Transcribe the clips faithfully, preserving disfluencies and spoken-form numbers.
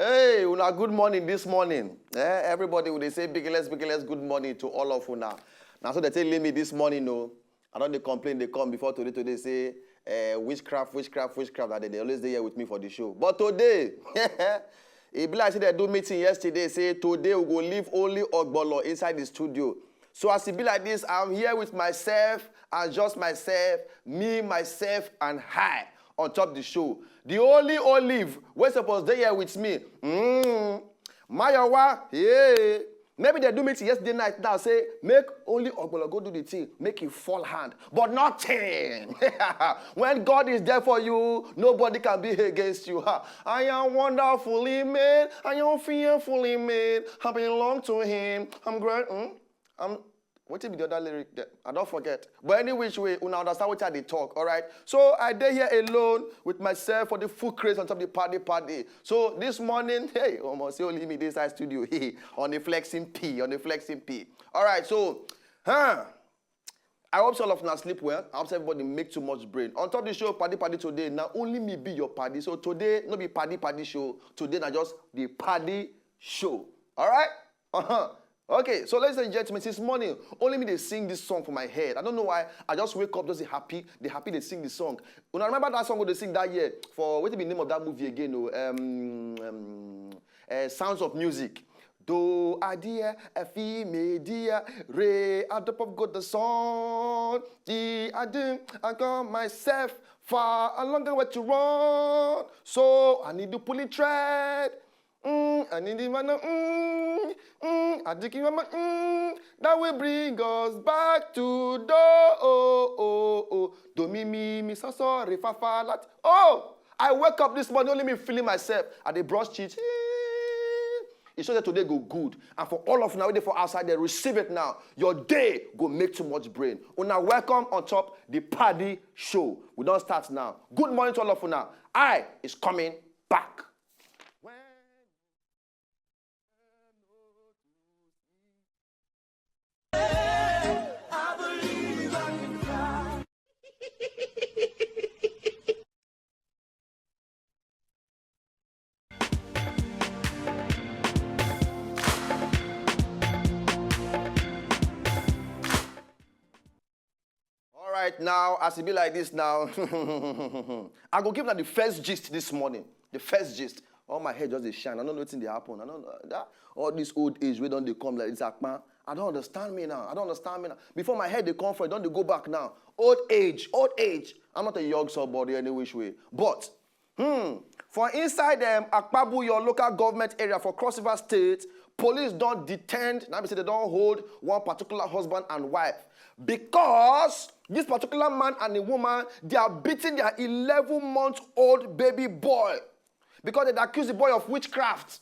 Hey, una, good morning this morning. Eh, everybody would say, "Bigiless, bigiless, good morning to all of una." Now, so they tell me this morning, no. I don't dey complain, they come before today, today say, eh, "Witchcraft, witchcraft, witchcraft." That they, they always dey here with me for the show. But today, e be like say they do meeting yesterday, say today we go leave only Ogbolo inside the studio. So as e be like this, I'm here with myself and just myself, me, myself, and I on top the show. The only olive wey suppose dey here with me, mm, Mayowa, yeah. Maybe they do meeting yesterday night now, say, "Make only Ogbolo go do the thing, make him fall hand." But nothing. When God is there for you, nobody can be against you. Ha. "I am wonderfully made, I am fearfully made, I belong to him, I'm great." Hmm? I'm, what be the other lyric there? I don't forget. But any which way, una understand what I dey talk, all right? So I dey here alone with myself for the full craze on top of the party party. So this morning, hey, almost say only me this side studio, on the flexing P, on the flexing P. All right, so, huh? I hope all of una sleep well. I hope everybody make too much brain. On top of the show, party party today. Now only me be your party. So today, no be party party show. Today, na just the party show. All right? Uh-huh. Okay, so ladies and gentlemen, since morning, only me dey sing this song for my head. I don't know why. I just wake up, just dey happy, dey happy, dey sing the song. Una remember that song wey dey sing that year for, what be the name of that movie again? Oh, um, um, uh, Sounds of Music. "Do adia, a fi me dia, re, a dop of God the son, di adin, I got myself far, a longer way to run. So I need to pull it thread. Mm, I need the man, mm, mm, I think you mama, mm, that will bring us back to do, oh, oh, oh. Do mi, mi, mi, so, so, re, fa, fa, lat." Oh, I wake up this morning, only me feeling myself. I dey brush teeth. E show that today go good. And for all of now, waiting for outside there, receive it now. Your day go make too much brain. Una welcome on top the party show. We don't start now. Good morning to all of una. I is coming back. All right, now, as it be like this now, I go give now the first gist this morning. The first gist. All my head just dey shine. I don't know wetin dey happen. I don't know that all this old age wey don dey come like this, akpan. I don't understand me now. I don't understand me now. Before my head dey come for, e don dey go back now. Old age, old age. I'm not a young somebody any which way. But, hmm, for inside, um, Akpabuyo local government area for Cross River State, police don detain, na be say they don hold one particular husband and wife because this particular man and the woman, they are beating their eleven month old baby boy because they accuse the boy of witchcraft.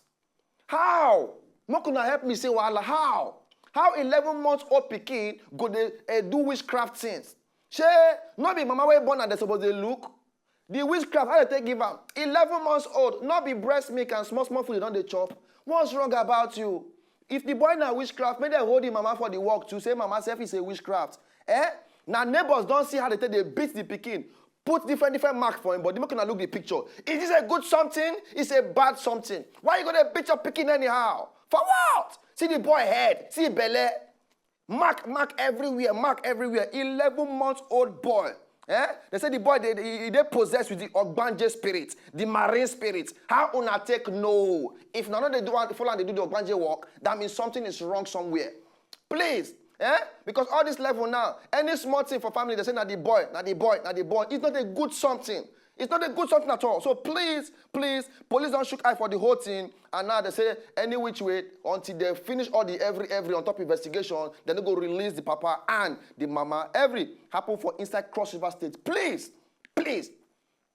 How? Make una help me say, wahala, how? How eleven month old pikin go dey, eh, do witchcraft things? Shey no be mama wey born am dem suppose dey look? The witchcraft, how they take give am? Eleven months old, no be breast milk and small small food you don dey chop. What's wrong about you? If the boy na witchcraft, make dem hold the mama for the work too, say mama sef is a witchcraft. Eh? Na neighbors don see how they take dey beat the pikin, put different different mark for him body. Make una look the picture. Is this a good something? It's a bad something. Why you go dey beat your pikin anyhow? For what? See the boy head, see belle. Mark, mark everywhere, mark everywhere. Eleven month old boy. Eh? They say the boy, they, they, they possessed with the ogbanje spirit, the marine spirit. How una take know? If na no dey do am, follow am dey do the ogbanje work, that means something is wrong somewhere. Please, eh? Because all this level now, any small thing for family, they say, "Na the boy, na the boy, na the boy." It's not a good something. It's not a good something at all. So please, please, police don shook eye for the whole thing. And now they say any which way until they finish all the every, every on top investigation, they no go release the papa and the mama. Every happen for inside Cross River State. Please, please,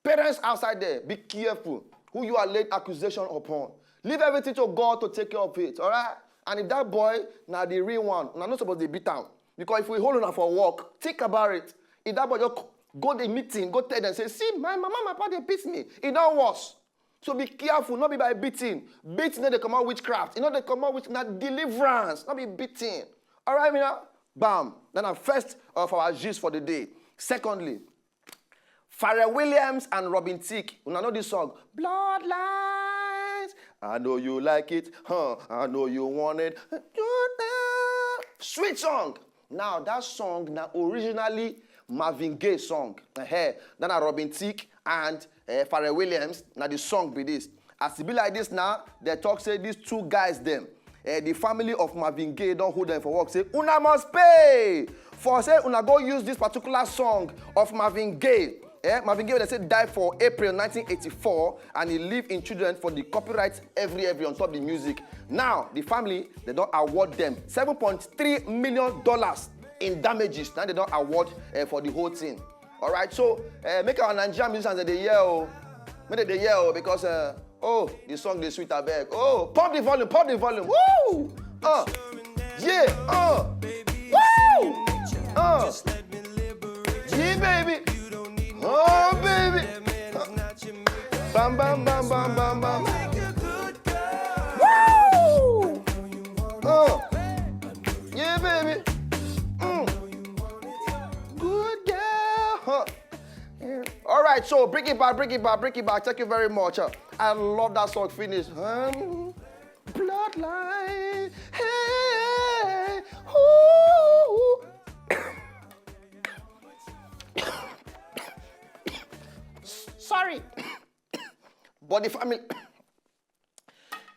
parents outside there, be careful who you are laying accusation upon. Leave everything to God to take care of it, all right? And if that boy na the real one, una no suppose dey beat am. Because if we hold una for work, think about it. If that boy just go the meeting, go tell them, say, "See, my mama, my papa dey beat me." E don worse. So be careful, no be by beating. Beating no dey comot witchcraft. E no dey comot witch, na deliverance, no be beating. All right, mina? Bam. Then na first of our gist for the day. Secondly, Pharrell Williams and Robin Thicke. Una know this song? Bloodlines. I know you like it, huh? I know you want it. Sweet song. Now that song na originally Marvin Gaye song. Uh-huh. Then na Robin Thicke and uh, Pharrell Williams. Now the song be this. As e be like this now, they talk say these two guys them. Uh, the family of Marvin Gaye don't hold them for work. Say una must pay for say una go use this particular song of Marvin Gaye. Eh, Marvin Gaye, they say, died for April nineteen eighty-four, and he leave in children for the copyright every every on top the music. Now the family, they don't award them seven point three million dollars in damages. Now they don't award uh, for the whole thing. All right, so uh, make our Nigerian musicians that they hear, oh, make they hear, oh, because uh, oh, the song they sweet, I beg. Oh, pump the volume, pump the volume. Woo! Uh, yeah, uh, woo! Uh, yeah, baby. Oh, baby. Uh, bam, bam, bam, bam, bam, bam. Woo! Uh, yeah, baby. Mm. Good girl. Huh. Yeah. All right, so bring it back, bring it back, bring it back. Thank you very much. Uh, I love that song finish. Um, Bloodline. Hey, ooh. Sorry. But the family.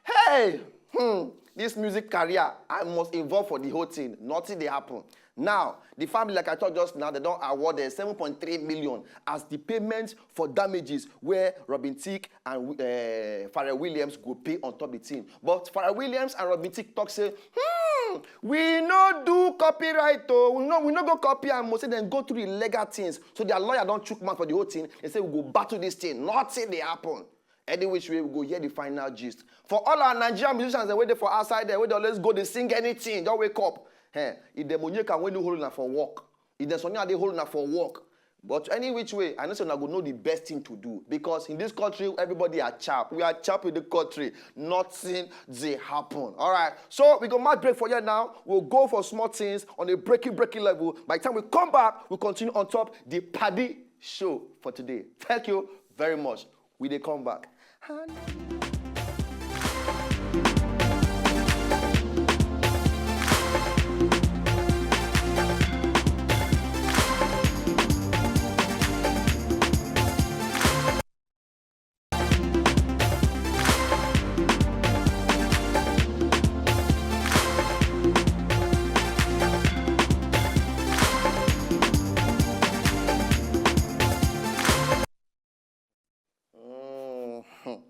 Hey, hmm, this music career, I must involve for the whole thing. Nothing they happen. Now, the family, like I talked just now, they don't award them seven point three million as the payment for damages where Robin Thicke and uh, Pharrell Williams go pay on top the thing. But Pharrell Williams and Robin Thicke talk say, hmm, we no do copyright, oh, we no, we no go copy and say then go through the legal things. So their lawyer don't chook mouth for the whole thing. They say we go battle this thing. Nothing they happen. Any which way we go hear the final gist. For all our Nigerian musicians, they wait for outside there, where they always go, they sing anything, don't wake up. Hey, if the Monyeka when they hold na for work, if the Sonia they hold na for work. But any which way, I know so now go know the best thing to do because in this country, everybody are chap. We are chap in the country. Nothing they happen. All right. So we go mad break for you now. We'll go for small things on a breaking, breaking level. By the time we come back, we'll continue on top the Paddy show for today. Thank you very much. We dey come back. Mm,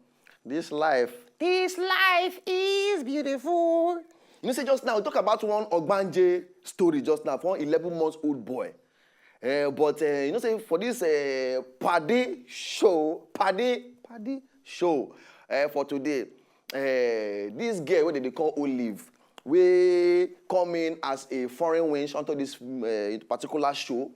this life, this life is beautiful. You know, say just now, talk about one Ogbanje story just now for one eleven months old boy. Uh, but uh, you know, say for this uh, Paddy show, Paddy, Paddy show uh, for today, uh, this girl, what they call Olive, we come in as a foreign wench onto this uh, particular show.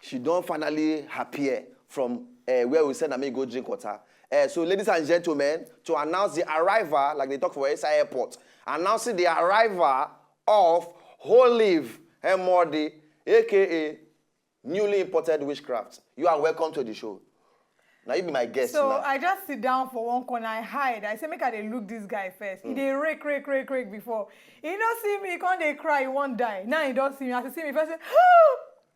She don't finally appear from uh, where we said I may go drink water. Uh, so, ladies and gentlemen, to announce the arrival, like they talk for S I airport, announcing the arrival of Olive Emodi, aka newly imported witchcraft. You are welcome to the show. Now you be my guest. So now. I just sit down for one corner, I hide. I say, make I dey look this guy first. He mm. dey rake, rake, rake, rake before. He no see me, he can't dey cry, he won't die. Now he don't see me. As he see me first, say,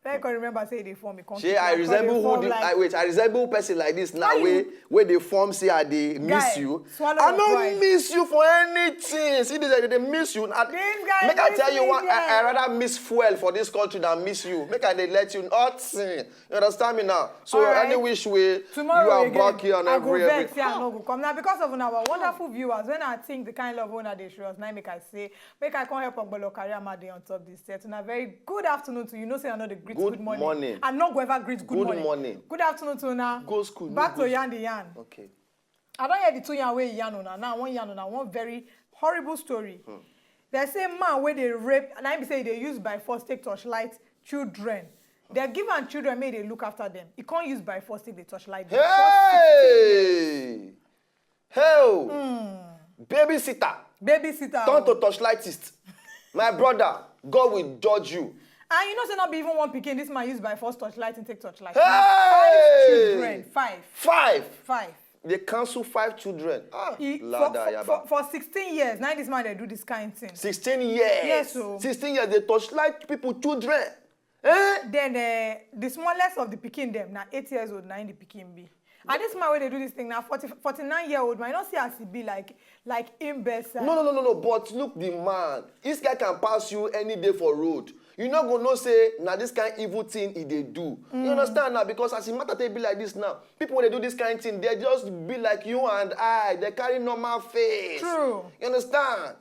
Then I can remember say they form me. Shey I resemble who the, like, I, wait, I resemble person like this now. Where where they form say I they miss you. I don't miss you for anything. See this, they miss you. I, make I tell you what, I, I rather miss fuel for this country than miss you. Make I they let you nothing. You understand me now? So any which way, tomorrow you are again, back here and I go every, vex, every. I no go come now because of our wonderful viewers. When I think the kind of owner they show us, now make I say, make I come help Ogbolo career mad on top this set. And a very good afternoon to you. No say I know the greet good, good morning. Morning. I no go ever greet good, good morning. Morning. Good afternoon to una. Go school. Back to yarn the yarn. Okay. I don't hear the two yarn way yarn una. Now one yarn una. One very horrible story. Hmm. They say man where they rape, and I be say they use by force take torchlight children. They give am children, make they look after them. He can't use by force take the torchlight them. Hey! Hell! Mm. Babysitter. Babysitter. Turn to torchlightist. My brother, God will judge you. And you know, say not be even one pikin. This man used by force torchlight and take torchlight. Hey! Five children. Five. Five. Five. They cancel five children. Ah, He, for, Lada for, Yaba. for, for sixteen years, now this man they do this kind thing. sixteen years. Yes, o. sixteen years, they torchlight people children. Eh? Then uh, the smallest of the pikin them now eight years old, now the pikin be. And this man where they do this thing now, forty, forty-nine year old man, you don't see as he be like like imbecile. No, no, no, no, no. But look, the man. This guy can pass you any day for road. You not gonna know say now this kind evil thing he they do. You understand now? Because as the matter they be like this now, people when they do this kind thing, they just be like you and I. They carry normal face. True. You understand?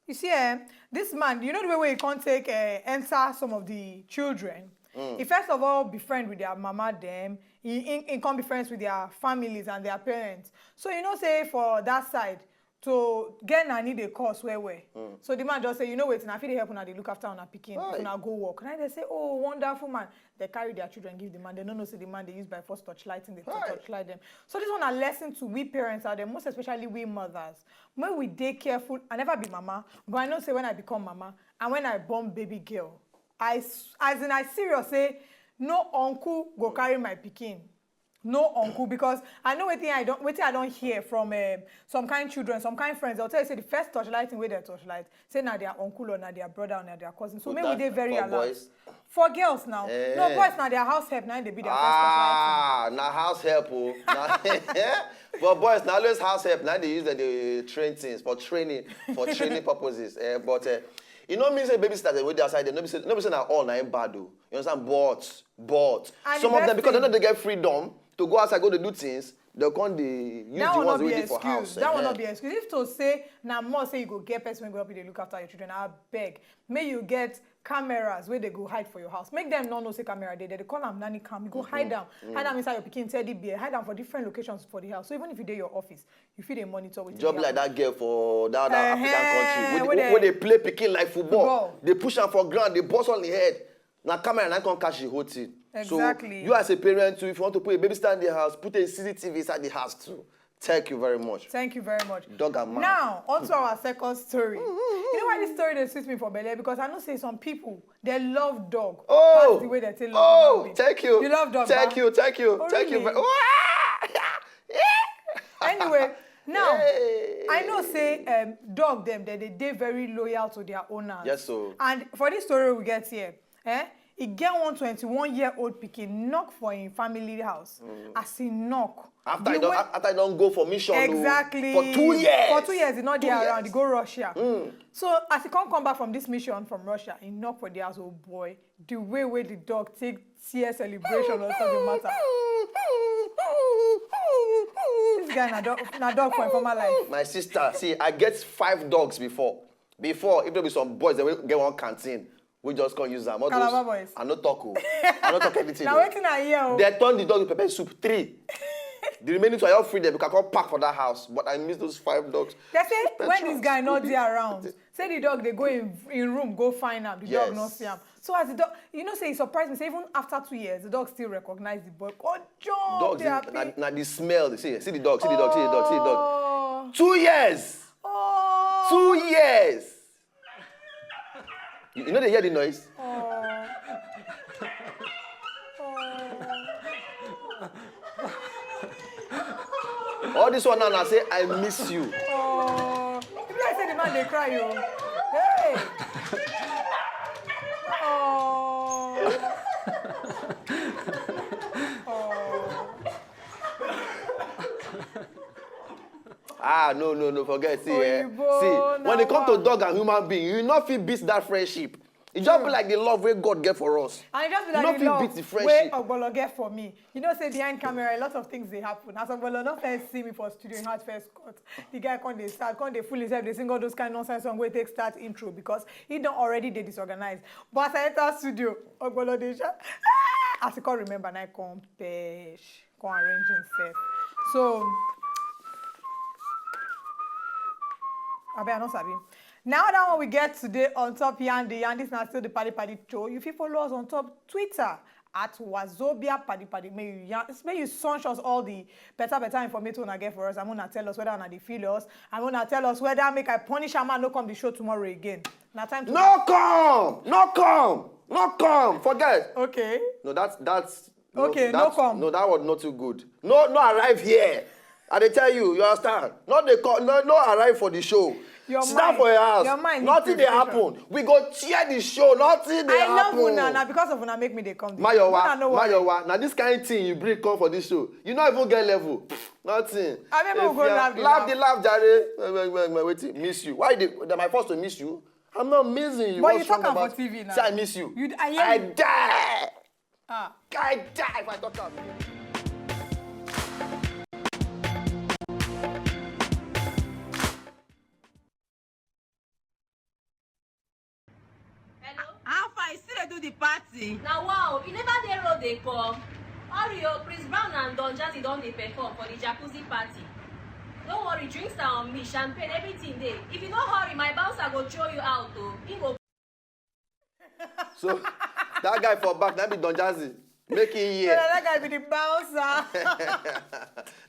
You see, eh, this man, you know the way, way he can't take uh, enter some of the children. He first of all befriend with their mama them. He, he, he can't be friends with their families and their parents. So you know, say for that side, to get nanny the cost where where. So the man just say, you know what, now if they help una, they look after una pikin, if Right. una go work. Now they say, oh, wonderful man. They carry their children, give the man. They don't know say the man they use by force torchlighting, they Right. torchlight them. So this one a lesson to we parents out there, most especially we mothers. When we dey careful, I never be mama, but I know say when I become mama and when I born baby girl, I s- as in I serious say no uncle go carry my pikin. No uncle, because I know wetin I don't wetin I don't hear from um, some kind children, some kind friends. They'll tell you say the first torchlighting where they torchlight, say now their uncle or now their brother or now their cousin. So For maybe that- they very for alert. boys? For girls now, no Eh. boys now their house help now they be their first torchlighting. Ah, na house help o. Na- For boys, na always house help. Now they use the, the train things for training, for training purposes. Eh, but uh, you know me say babysitters wey dey outside there, no be say no be say na all na him bad o. You understand? But but And some the of them best because they thing- no dey get freedom to go outside go dey do things, they come dey use That the one ones not wey be dey for excuse. House. That one Eh, not be excuse. If to say now more say you go get person wey go up, they look after your children. I beg, may you get cameras where they go hide for your house. Make them not know say camera dey there. They call them nanny cam. You go hide them, hide them inside your pikin teddy bear, hide them for different locations for the house. So even if you dey your office, you feel they monitor with Job like that girl for that, that Eh-heh, African country. wey When they, dey- when they play pikin like football, Football. They push am for ground, they bust on the head. Na camera na come catch the whole thing. Exactly. So you as a parent too, if you want to put a baby stand in the house, put a C C T V inside the house too. Thank you very much. Thank you very much. Dog and man. Now, on to our second story. You know why this story dey sweet me for belle? Because I know say some people, they love dog. Oh, That's the way they take love oh, human being. Thank you. You love dog, Thank ba? you, thank you, Oh, thank you. Really? Very, Anyway, now, Hey. I know say um, dog them, they, they dey very loyal to their owners. Yes, so. And for this story we get here, eh, e get one twenty-one year old pikin knock for him family house. As he knock, After the I don't, way- after I don't go for mission oh, Exactly. for two years. For two years, he not Two there around. years. He go Russia. So as he come come back from this mission from Russia, he knock for the house. Oh boy, the way where the dog take tear celebration or something matter. This guy na dog, na dog for him former life. My sister, see, I get five dogs before. Before, if there be some boys that will get one canteen, we just can't use them. All Calabar those, boys. I no talk. Oh. I no talk anything. Now Oh. waiting a year. Oh. They turn the dog to pepper soup three. The remaining two I all free them. We can come pack for that house. But I miss those five dogs. They say when this guy not there around, say the dog they go in in room go find am. The dog Yes. not see am. So as the dog, you know, say he surprised me. Say even after two years, the dog still recognize the boy. Oh, John, Dogs, they are na, big. Na the smell. See, see the dog, see the dog, see the dog, see the dog. Oh. Two years. Oh. Two years. You, you know they hear the noise? Oh. All this one now, I say, I miss you. Oh. If I say the man, they cry, yo. Hey. Oh. Oh. Ah, no, no, no, forget. See, eh? Oyibo, See, when it come to na dog and human being, you not feel beat that friendship. It just be like the love wey God get for us. And it just be You like no the fit love beat the wey friendship. Ogbolo get for me. You know, say behind camera, a lot of things they happen. As Ogbolo not first see me for studio, in heart first cut. The guy come they start, come they fool himself. They sing all those kind nonsense song wey take start intro because he don't already they disorganized. But as I enter studio, Ogbolo they shout. Ah! As he come remember, and I come pesh, come arrange himself. So, I bet I don't sabi. Now that one we get today on top Yandi Yandi, this now still the Paddy Paddy show. You fit follow us on top Twitter at Wazobia Paddy Paddy. May you yan- may you sunch us all the better better information I get for us. I'm gonna tell us whether una dey feel us. I'm gonna tell us whether make I punish a man no come the show tomorrow again. Now time to No come, no come, no come. Forget. Okay. No, that's that's Okay, no that's, come. No, that was not too good. No, no arrive here. I dey tell you, you understand? No dey call, no, no arrive for the show. Your Sit down mind, for your house. Your mind Nothing dey happen. We go tear the show. Nothing dey I love happen. Una. Na because of una make me dey come. Mayowa, Una know why. Mayowa. Now this kind of thing you bring come for this show. You not even get level. Nothing. I mean, we go laugh the laugh. Laugh the laugh, jare. Wait, wait, wait, wait, wait. Miss you. Why they? They're my first to miss you. I'm not missing you. But What's you talk wrong about for T V now. Say I miss you. You, I hear I you. Die. Ah. I die if I talk am. Hello? How far? You still dey do the party? Na wow, you never dey road dey come. Hurry o, Chris Brown and Don Jazzy don dey perform for the jacuzzi party. No worry, drinks are on me, champagne, everything dey. If you no hurry, my bouncer go throw you out o. He go So that guy for back, that be Don Jazzy. Make him So hear. That guy be the bouncer.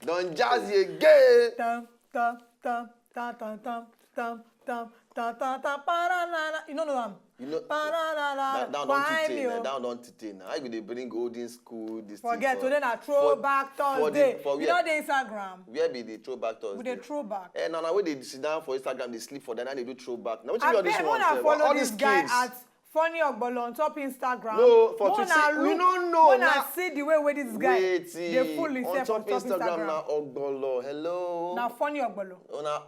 Don Jazzy again. Tam, tam, tam, tam, tam, tam, tam, tam, tam, tam, tam, paralala. You no know am? You know, Paralala. That, that don Why tey me, na, o? That don tey na. How you go dey bring olden school this thing Forget, for, today na for, throwback for the, Thursday. For You where? Know the Instagram. Where be the throwback Thursday? We dey throwback. Eh, na, na, wey dey sit down for Instagram, dey sleep for there, na dey do throwback. Now, wetin be all this Abeg, one una sef? Follow All this these guy kids. At Funny Ogbolo on top Instagram. No, for Mo Twitter, na we look, no know mo na na. See the way wey this guy Wait, dey fool on himself top on top Instagram Instagram. Na Ogbolo. Hello. Na Funny Ogbolo. Una,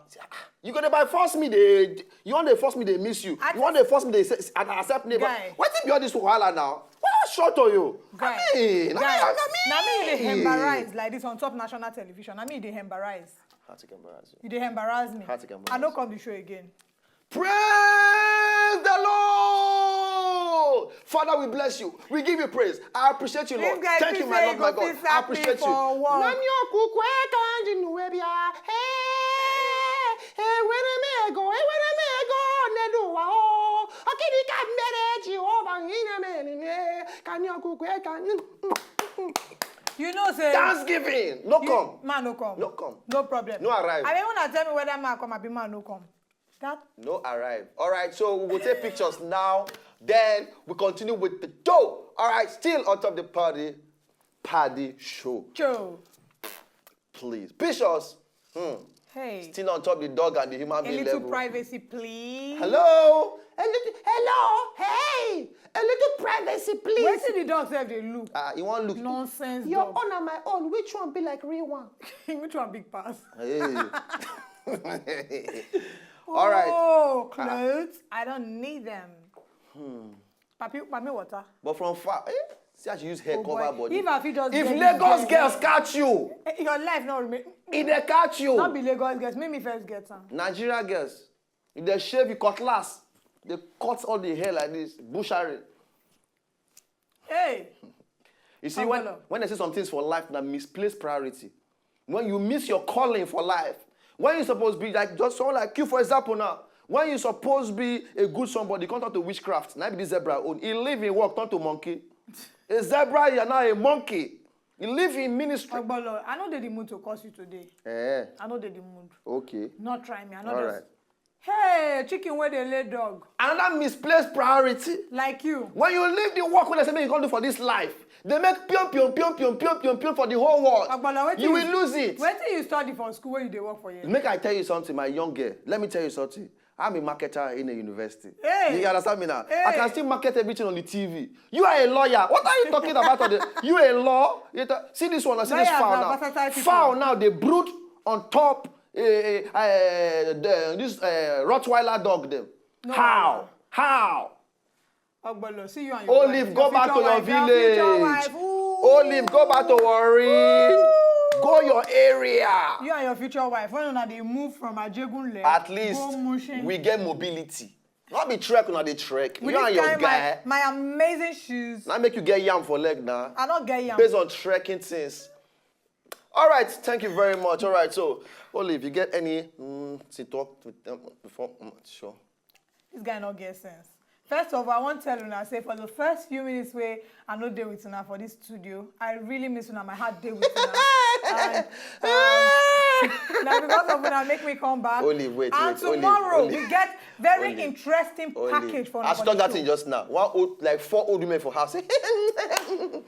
you gonna by force me dey, you want to force me dey miss you. I You want to force me dey say, and accept neighbor. Guy. Wetin be all this wahala now? What short to you? Guy. I mean, Guy. I mean. Na me you dey embarrass like this on top national television. Na me you dey embarrass. How to embarrass you? You dey embarrass me. How to embarrass I no you? Come the show again. Praise the Lord! Father, we bless you. We give you praise. I appreciate you, Lord. Thank you, my Lord, my God. I appreciate you. Nani okuku eka anji nuwebia. Hey, hey, were me go, hey, were me go, neduwa o. Okidi ka mere Jehovah ina me ni ne. Kani okuku eka. You know say Thanksgiving. No you, come. Man no come. No come. No problem. No arrive. I mean, when I tell me whether man come, I be man no come. That No arrive. All right, so we will take pictures now. Then we continue with the show. All right, still on top of the party, party show. Joe. Please, pictures. Hmm. Hey. Still on top of the dog and the human A being little level. Privacy, please. Hello. A little, hello. Hey. A little privacy, please. Wait till the dog sef dey look. Ah, you want look? Nonsense Your dog. Own and my own. Which one be like real one? Which one big pass? Hey. All right. Oh, clothes. I don't need them. Hmm. Papi, papi water. But from far, eh? See as you use hair Oh, cover boy. Body. If I fit just If get Lagos this girls girl. Catch you, Eh, your life not remain. If they catch you, Not be Lagos girls. Make me first get some. Nigeria girls, if they shave you cutlass, they cut all the hair like this, butchery. Hey. You see, when, Angolo. When I say some things for life, that misplaced priority. When you miss your calling for life, when you supposed to be like just someone like you, for example, now, when you supposed to be a good somebody, come turn to witchcraft. Now be the zebra own. He live in work, turn to monkey. A zebra, you're now a monkey. You live in ministry. Ogbolo, I know they the mood to curse you today. Eh. I know they the mood. Okay. Not try me. I know All just right. Hey, chicken where they lay dog. Another misplaced priority. Like you. When you leave the work, when they say, "Man, you can't do for this life," they make pion, pion, pion, pion, pion, pion, pion for the whole world. Agbala, wetin You you, will lose it. Wetin you study for school where you dey work for here? Make I tell you something, my young girl. Let me tell you something. I'm a marketer in a university. Hey. You understand me now? Hey. I can still market everything on the T V. You are a lawyer. What are you talking about? On the, you a law? You ta- see this one. See this Lawyers fowl are now. Versatile people. Fowl now. They brood on top eh, eh, eh, the, this eh, Rottweiler dog dem. No, How? no. How? Ogbolo, see you and your Olive, wife. Go Your back to future your wife, your future village. Wife. Ooh. Olive, go back to Warri. Ooh. Go your area. You and your future wife, when una dey move from Ajegunle, At least go Mushin. We get mobility. Not be trek, not the trek. With You this and your kind guy. My, my amazing shoes. Now make you get yam for leg now. I don't get yam. Based on trekking things. All right, thank you very much. All right, so Olive, you get any mm, to talk to them before? Mm, sure. This guy not get sense. First of all, I want to tell una say for the first few minutes where I no dey with una for this studio, I really miss una. My heart dey with una. And, um, Now because of una make me come back. Olive, wait, and wait, Olive, tomorrow Olive, we get very Olive, interesting Olive. package for As for you talk the that show. Thing just now, one old, like four old women for house. Mm,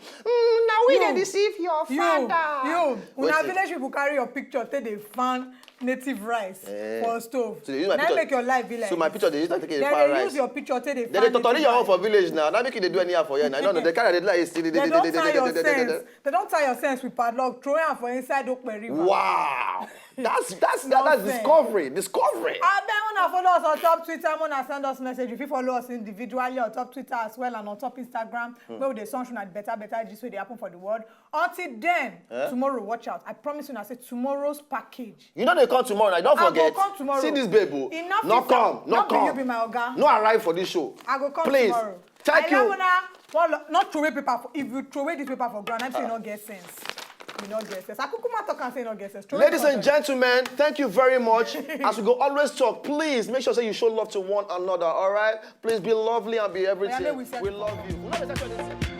now we You, dey deceive your you, father. You, una Wetin? Village people carry your picture take dey fan native rice Eh. for stove. So they use my Na picture. Make your life be like So my this. Picture they use to take They fan dey rice. Use your picture take dey They fan dey totally native your own rice. For village now. Now make you dey do anyhow for here now. No, no, they carry the like. They don tie your sense. They don tie your sense with padlock, throw am for inside Okpe River. Wow. That's that's that, that's Nonsense. Discovery. Discovery. Abeg, una follow us on top Twitter, una send us message. You fit follow us individually on top Twitter as well and on top Instagram. Where we dey sunshine at better better gist wey dey happen for the world. Until then, tomorrow watch out. I promise you, I say tomorrow's package. You know they come tomorrow. Now. Don't I go forget. Come tomorrow. See this babe. Oh. Enough No is come. am. No Not be come. You be my oga. No arrive for this show. I go come Please. Tomorrow. Thank I you. Love una. Well, not throw away paper for, if you throw away this paper for ground, I'm saying you no get sense. You no get sense. I kukuma talk and say you no get sense. Throw away Ladies paper and for gentlemen, thank you very much. As we go always talk, please make sure say you show love to one another, all right? Please be lovely and be everything. Oya, make we settle. We love you. We love you.